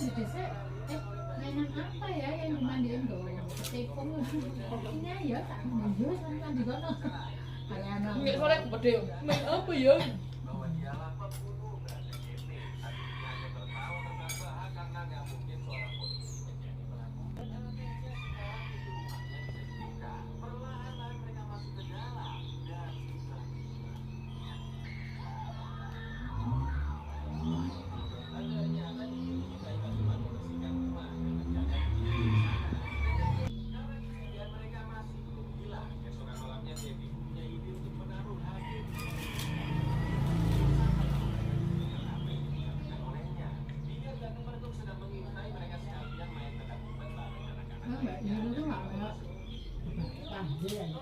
dicek mainan apa ya yang dimandiin tuh tepung kopinya ya tak mandi sama di kono kayak anak Nggak sore gede. Main apa ya? Mbak Yuni tuh nggak ada panggil